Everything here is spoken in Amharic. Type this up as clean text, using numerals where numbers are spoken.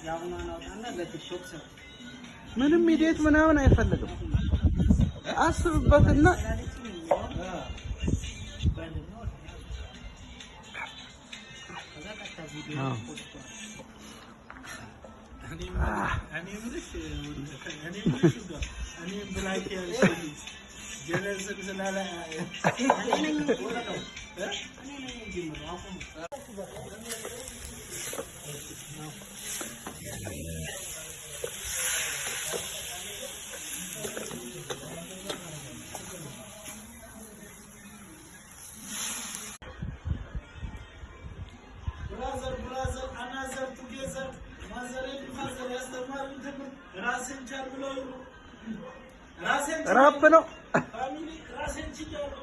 የአሁኗን አውጣና ለቲክቶክ ስራ። ምንም edit ምናምን አይፈልግም። አስብበትና ከዛ ቀጥታ ቪዲዮ post። እኔ የምልሽ እኔ የምልሽ እኔም ብላክ ያልሽው ልጅ ጀለስን ስላለ እኔ ነኝ እኮ፣ እኔ ነኝ እንጂ የምለው አቁሙ። Brother, brother, another together, mother and father ያስተማሩን ትምህርት ራስን ቻል ብለው ራስን ራፕ ነው። Family ራስን ችያለሁ።